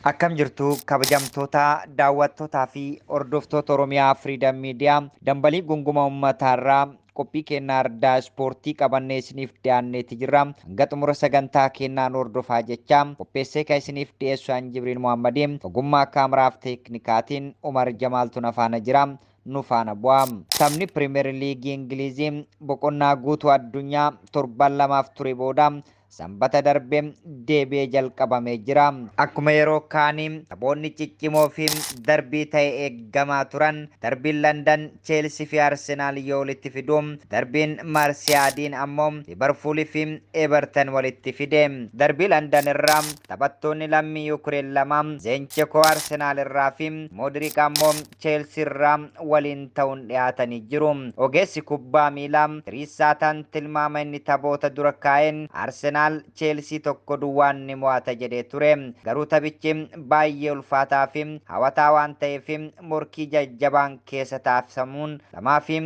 Akkam jirtu kabajamtoota daawwattootaa fi hordoftoota Oromiyaa Freedom Media dambalii gunguma uummataarraa qophii kennaa ardaa ispoortii qabannee isiniif dhiyaanneeti jirra. Hanga xumura sagantaa kennaan hordofaa jecha qopheessee kan isiniif dhiyeessu an Jibriil Muhammadiin ogummaa kaameraaf teeknikaatiin Umar Jamaaltu na faana jira. Nu faana bu'aa. Taphni Pirimeer Liigii Ingilizii boqonnaa guutuu addunyaa torban lamaaf ture booda Sanbata darbe deebi'ee jalqabamee jira. Akkuma yeroo kaanii taphoonni ciccimoo fi darbii ta'e eeggamaa turan. Darbiin Landan Cheelsii fi Arsenaal yoo walitti fidu, darbiin Marsiyaadiin ammoo Liverpool fi Everton walitti fide. Darbii Landan irraa taphattoonni lammii Yukireen lama Zeenchekoo Arsenaal irraa fi Moodiriik ammoo Cheelsii irraa waliin ta'uun dhiyaatanii jiru. Ogeessi kubbaa miilaa Kiriis Saataan tilmaama inni taphoota dura kaa'een Arsenaal Cheelsii 1-0 ni mo'ata jedhee ture. Garuu taphichi baay'ee ulfaataa fi hawataa waan ta'eef morkii jajjabaan keessa taasifamuun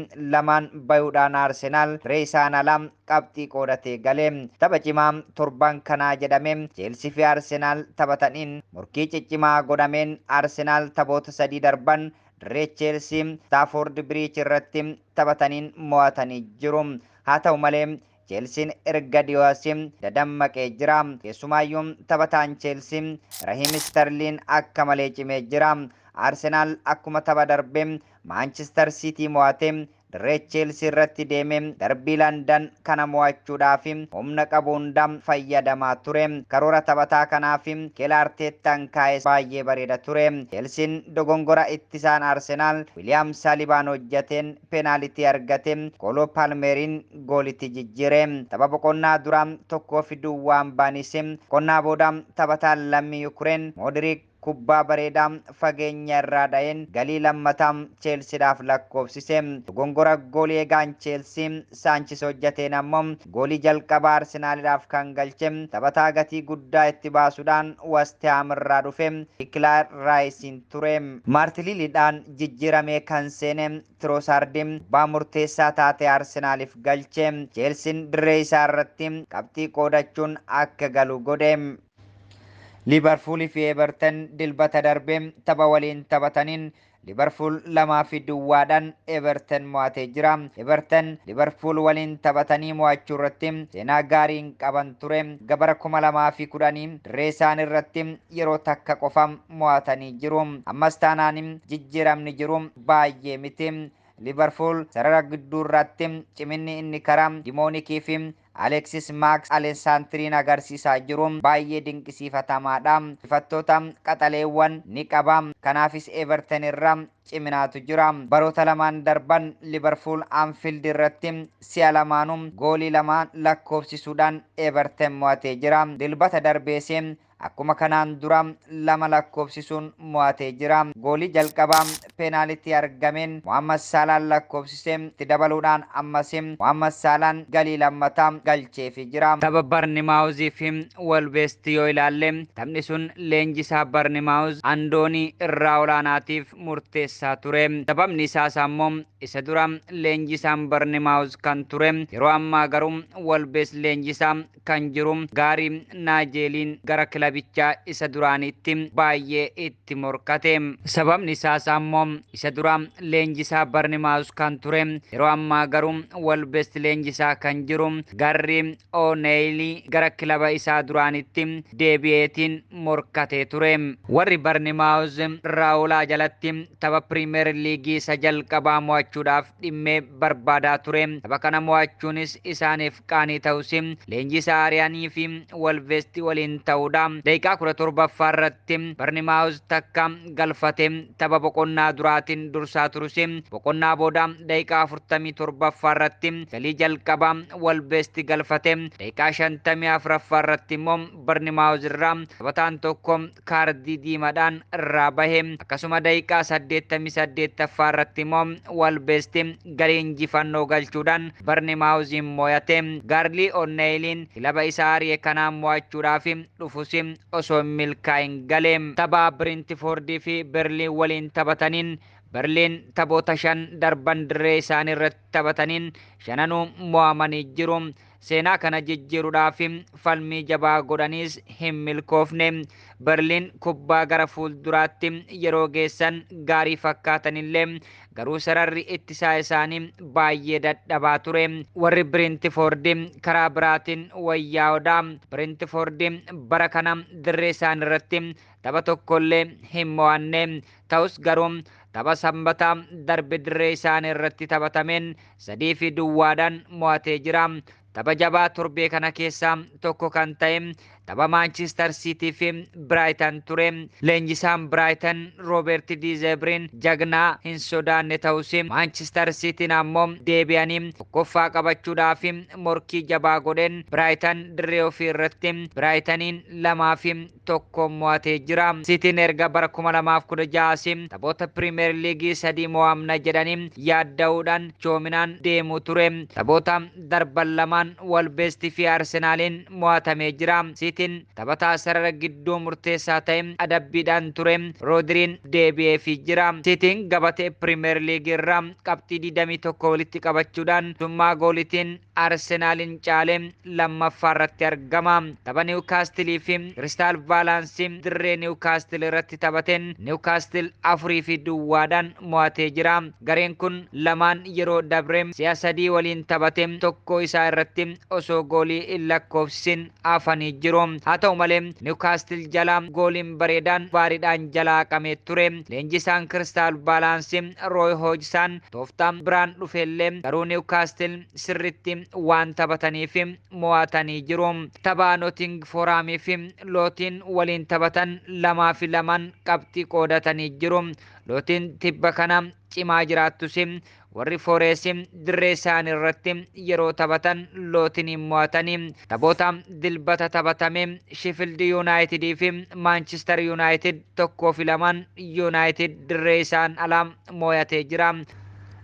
2-2 bayuudhaan Arsenaal dirree isaan alaa qabxii qoodatee gale. Tapha cimaa torban kanaa jedhame Cheelsii fi Arsenaal taphataniin morkii ciccimaa godhameen Arsenaal taphoota 3 darban dirree Cheelsii Stafford Bridge irratti taphataniin mo'atanii jiru. Haa ta'u malee Cheelsiin erga dhiyoo asii dadammaqee jira. Keessumaayyuu taphataan Cheelsii Rahiim Sterliin akka malee cimee jira. Arsenaal akkuma tapha darbe Maanchister Siitii mo'ate dirree Cheelsii irratti deeme darbii Landan kana mo'achuudhaaf humna qabu hunda fayyadamaa ture. Karoora taphataa kanaaf Mikel Arteettaan kaa'e baay'ee bareeda ture. Cheelsiin dogongora ittisaan Arsenaal Wiiliyaam Saalibaan hojjateen peenaalitii argate Kooloo Paalmeeriin goolitti jijjiire. Tapha boqonnaa dura 1-0 baanis boqonnaa booda taphataan lammii Yukireen Moodiriik kubbaa bareedaa fageenya irraa dha'een galii lammataa Cheelsiidhaaf lakkoofsise. Dogongora goolii eegaan Cheelsii Saanchis hojjateen ammoo goolii jalqabaa Arsenaaliidhaaf kan galche taphataa gatii guddaa itti baasuudhaan West Ham irraa dhufe Declan Rice'n ture. Maartiliiliidhaan jijjiiramee kan seene Tiroosaardiin kubbaa murteessaa taate Arsenaaliif galche. Cheelsiin dirree isaa irratti qabxii qoodachuun akka galu godhe. Liverpool fi Everton dilbata darbe tapha waliin taphataniin Liverpool 2-0 Everton mo'atee jira. Everton Liverpool waliin taphatanii mo'achuu irratti seenaa gaarii hin qaban ture. Gabara 2010 dirree isaan irratti yeroo takka qofa mo'atanii jiru. Ammas taanaan jijjiiramni jiru baay'ee miti. Liverpool sarara gidduu irratti ciminni inni karaa Dimoonikii fi Alexis Max Alessandriin agarsiisaa jiru baay'ee dinqisiifatamaadha. Ifattoota qaxaleewwan ni qaba. Kanaafis Everton irra ciminaatu jira. Baroota lamaan darban Liverpool Anfield irratti si'a lamaanuu goolii 2 lakkoofsisuudhaan Everton mo'atee jira. Dilbata darbees akkuma kanaan dura 2 lakkoofsisuun mo'atee jira. Goolii jalqabaa peenaalitii argameen Mohammad Saalaan lakkoofsise itti dabaluudhaan ammas Mohammad Saalaan galii lammataa galcheefii jira. Tapha Barnimaawuzii fi Wolvest yoo ilaalle taphni sun leenjisaa Barnimaawuz Andoonii irraa olaanaatiif murteessaa ture. Sababni isaas ammoo isa dura leenjisaan Barnimaawuz kan ture yeroo ammaa garuu Wolves leenjisaa kan jiru Gaarii Naajeeliin gara kilabichaa isa duraanitti baay'ee itti morkate. Sababni isaas ammoo isa dura leenjisaa Barnimaawuz kan ture yeroo ammaa garuu Wolves leenjisaa kan jiru Garri O'Neilii gara kilaba isaa duraanitti deebi'eetiin morkatee ture. Warri Barnimaawuz Raawulaa jalatti tapha Pirimeer Liigii isa jalqabaa mo'achuudhaaf dhimmee barbaadaa ture. Tapha kana mo'achuunis isaaniif qaanii ta'us leenjisaa Ariyaanii fi Wolvest waliin ta'uudha. Daqiiqaa 17ffaa irratti Barnimaawuz takka galfate tapha boqonnaa duraatiin dursaa turus boqonnaa booda daqiiqaa 47ffaa irratti galii jalqabaa Wolvest galfate. Daqiiqaa 54ffaa irratti immoo Barnimaawuz irraa taphataan tokko kaardii diimaadhaan irraa bahe. Akkasuma daqiiqaa 88ffaa irratti immoo Wolvest galii injifannoo galchuudhaan Barnimaawuziin mo'ate. Gaarlii Onneeyiliin kilaba isaa ari'e kanaan mo'achuudhaaf dhufus osoo hin milkaa'in gale. Tapha Biriintifoordii fi Berliin waliin taphataniin Berliin taphoota 5 darban dirree isaanii irratti taphataniin shananuu mo'amanii jiru. Seenaa kana jijjiiruudhaaf falmii jabaa godhaniis hin milkoofne. Berliin kubbaa gara fuulduraatti yeroo geessan gaarii fakkaatanillee garuu sararri ittisaa isaanii baay'ee dadhabaa ture. Warri Biriintifoordi karaa biraatiin wayyaa'oodha. Biriintifoordi bara kana dirree isaan irratti tapha tokkollee hin mo'anne. Ta'us garuu tapha Sanbataa darbe dirree isaanii irratti taphatameen 3-0dhaan mo'atee jira. Tapha jabaa torbee kana keessaa tokko kan ta'e tapha Maanchister Siitii fi Biraaytan ture. Leenjisaan Biraaytan Rooberti Diizebriin jagnaa hin sodaanne ta'us, Maanchister Siitiin ammoo deebi'anii tokkoffaa qabachuudhaaf morkii jabaa godheen Biraaytan dirree ofii irratti Biraaytaniin 2-1 mo'atee jira. Siitiin erga bara 2016 taphoota Pirimeer Liigii 3 mo'amna jedhanii yaadda'uudhaan choominaan deemu ture. Taphoota darban lamaan Walbeestii fi Arsenaaliin mo'atamee jira. Siitiin taphataa sarara gidduu murteessaa ta'e adabbiidhaan ture Roodiriin deebi'eefii jira. Siitiin gabatee Pirimeer Liigii irraa qabxii 21 walitti qabachuudhaan summaa goolitiin Arsenaaliin caalee lammaffaa irratti argama. Tapha Niwukaastilii fi Kiristaal Vaalaansii dirree Niwukaastil irratti taphateen Niwukaastil 4-0dhaan mo'atee jira. Gareen kun lamaan yeroo dabre si'a 3 waliin taphate tokko isaa irratti osoo goolii hin lakkoofsisin hafanii jiru. Haa ta'u malee, Niwukaastil jalaa gooliin bareedaan vaariidhaan jalaa haqamee ture. Leenjisaan Kiristaal Vaalaansii Rooy Hoojisaan tooftaa biraan dhufellee garuu Niwukaastil sirritti waan taphataniif mo'atanii jiru. Tapha Nooting Fooraamii fi Lootiin waliin taphatan 2-2 qabxii qoodatanii jiru. Lootiin tibba kana cimaa jiraattus, warri Foorees dirree isaanii irratti yeroo taphatan Lootiin mo'atanii. Taphoota Dilbata taphatame Sheffield Yuunaayitidii fi Maanchister Yuunaayitid 1-2 Yuunaayitid dirree isaan alaa mo'atee jira.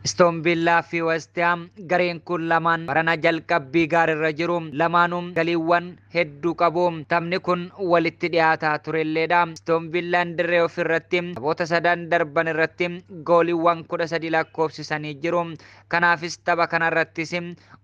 Aston Villaa fi West Ham, gareen kun lamaan barana jalqabbii gaariirra jiru. Lamaanuu galiiwwan hedduu qabu. Taphni kun walitti dhiyaataa turelleedha. Aston Villaan dirree ofirratti taphoota sadan darban irratti gooliiwwan 13 lakkoofsisanii jiru. Kanaafis tapha kanarrattis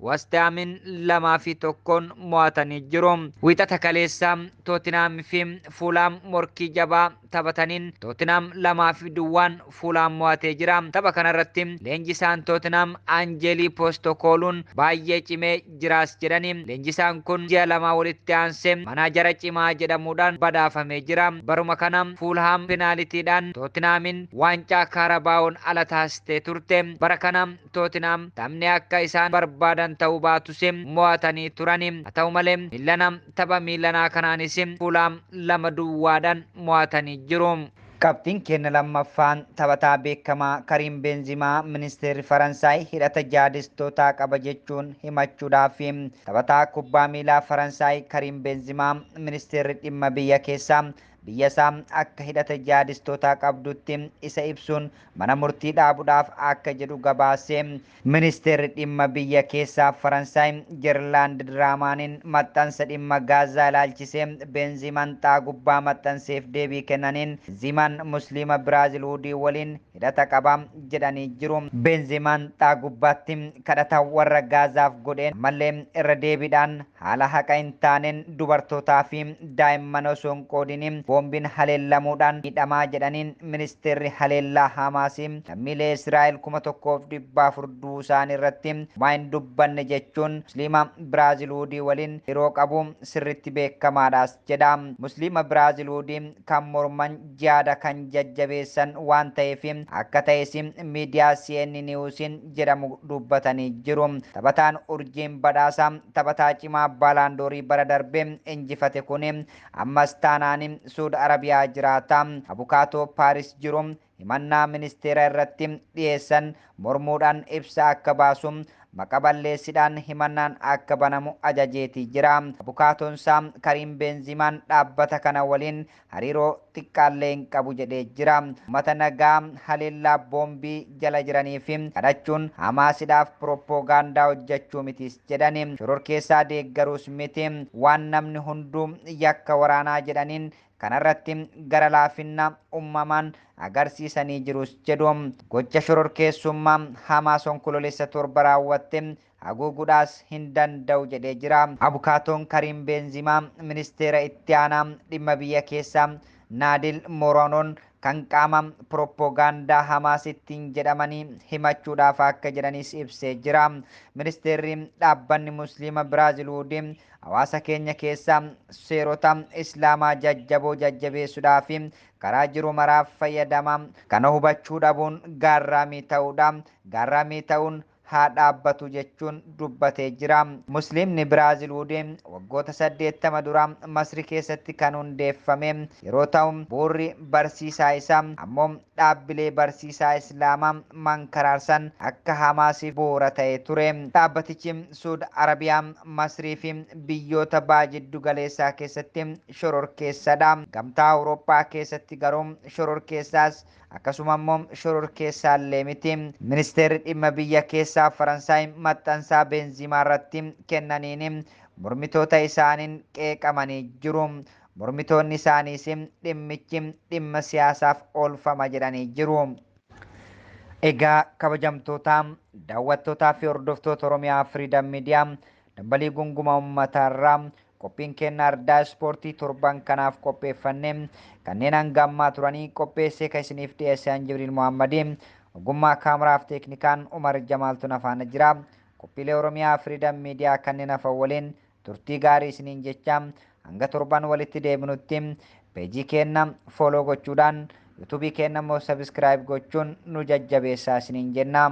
West Hamin 2-1 mo'atanii jiru. Wiixata kaleessa Tootinhaam fi Fuulaam morkii jabaa taphataniin Tootinhaam 2-0 Fuulaam mo'atee jira. Tapha kanarratti leenjisaan Tootinhaam Anjeelii Poostokooluun baay'ee cimee jiraas jedhani. Leenjisaan kun ji'a 2 walitti aansee manaajara cimaa jedhamuudhaan badhaafamee jira. Baruma kana Fuulhaam penaalitiidhaan Tootinhaamiin waancaa Kaarabaa'oon ala taasistee turte. Bara kana Tootinhaam taphni akka isaan barbaadan ta'uu baatus mo'atanii turani. Haa ta'u malee, miillana tapha miillanaa kanaanis Fuulhaam 2-0dhaan mo'atanii jiru. Qabxiin keenya lammaffaan taphataa beekamaa Kariim Beenzimaa ministeerri Faransaay hidhata jaadistootaa qaba jechuun himachuudhaaf. Taphataa kubbaa miilaa Faransaay Kariim Beenzimaa ministeerri dhimma biyya keessaa biyya isaa akka hidhata jaadistootaa qabdutti isa ibsuun mana murtii dhaabuudhaaf akka jedhu gabaase. Ministeerri dhimma biyya keessaa Faransaay Jerlaand Diraamaaniin maxxansa dhimma Gaazaa ilaalchisee Beenzimaan xaa gubbaa maxxanseef deebii kennaniin, Beenzimaan Musliima Biraazil Wudii waliin hidhata qaba jedhanii jiru. Beenzimaan xaa gubbaatti kadhata warra Gaazaaf godheen ammallee irra deebiidhaan haala haqa hin taaneen dubartootaa fi daa'imman osoo hin qoodin boombiin haleellamuudhaan miidhamaa jedhaniin, ministeerri haleellaa Hamaasii lammiilee Israa'el 1400 du'uu isaanii irratti homaa hin dubbanne jechuun Musliima Biraazil Wudii waliin yeroo qabu sirritti beekamaadhaas jedha. Musliima Biraazil Wudii kan morman jihaada kan jajjabeessan waan ta'eef akka ta'es miidiyaa CNN Newsiin jedhamu dubbatanii jiru. Taphataan urjiin badhaasa taphataa cimaa Baalaandoorii bara darbe injifate kun ammas taanaan Suud Arabiyaa jiraata. Abukaatoo Paaris jiru himannaa ministeera irratti dhiyeessan mormuudhaan ibsa akka baasu, maqa balleessidhaan himannaan akka banamu ajajeetii jira. Abukaatoon isaa Kariim Beenzimaan dhaabbata kana waliin hariiroo xiqqaallee hin qabu jedhee jira. Uummata nagaa haleellaa boombii jala jiranii fi kadhachuun Hamaasiidhaaf piroopoogaandaa hojjechuu mitis jedhani. Shororkeessaa deeggaruus miti, waan namni hunduu yakka waraanaa jedhaniin Kanarratti gara laafinna uumamaan agarsiisanii jirus jedhu. Gocha shororkeessummaa Hamaas Onkoloolessa 7 raawwatte haguuguudhaas hin danda'u jedhee jira. Abukaatoon Kariim Beenzimaa ministeera itti aanaa dhimma biyya keessaa Naadil Moroonoon kan qaama pirooppogaandaa Hamaas ittiin jedhamanii himachuudhaaf akka jedhanis ibsee jira. Ministeerri dhaabbanni Musliima Biraazil Wuudii hawaasa keenya keessa seerota Islaamaa jajjaboo jajjabeessuudhaaf karaa jiru maraaf fayyadama. Kana hubachuu dhabuun gaarraamii ta'uudha. Gaarraamii ta'uun haa dhaabbatu jechuun dubbatee jira. Musliimni Biraazil Wuudii waggoota 80 dura Masri keessatti kan hundeeffame yeroo ta'u, bu'uurri barsiisaa isaa ammoo dhaabbilee barsiisaa Islaamaa mankaraarsan akka Hamaasiif bu'uura ta'e ture. Dhaabbatichi Suud Arabiyaa, Masrii fi biyyoota baha jiddu galeessaa keessatti shororkeessadha. Gamtaa Awurooppaa keessatti garuu shororkeessaas akkasuma immoo shororkeessaallee miti. Ministeerri dhimma biyya keessaa Faransaay maxxansaa Beenzimaa irratti kennaniin mormitoota isaaniin qeeqamanii jiru. Mormitoonni isaaniis dhimmichi dhimma siyaasaaf oolfama jedhanii jiru. Egaa kabajamtoota daawwattootaa fi hordoftoota Oromiyaa Firiidam Miidiyaa, dambalii gungumaa uummataarraa qophiin kenna ardaa ispoortii torban kanaaf qopheeffanne kanneen hanga ammaa turanii, qopheessee kan isiniif dhiyeesse Jibriil Muhammadii, ogummaa kaameraaf teeknikaan Umar Jamaaltu nafaana jira. Qophiilee Oromiyaa Firiidam Miidiyaa kanneen hafan waliin turtii gaarii isiniin jecha, hanga torban walitti deebinutti peejii keenna fooloo gochuudhaan, yuutuubii keenna immoo sabiskiraayib gochuun nu jajjabeessaa isiniin jenna.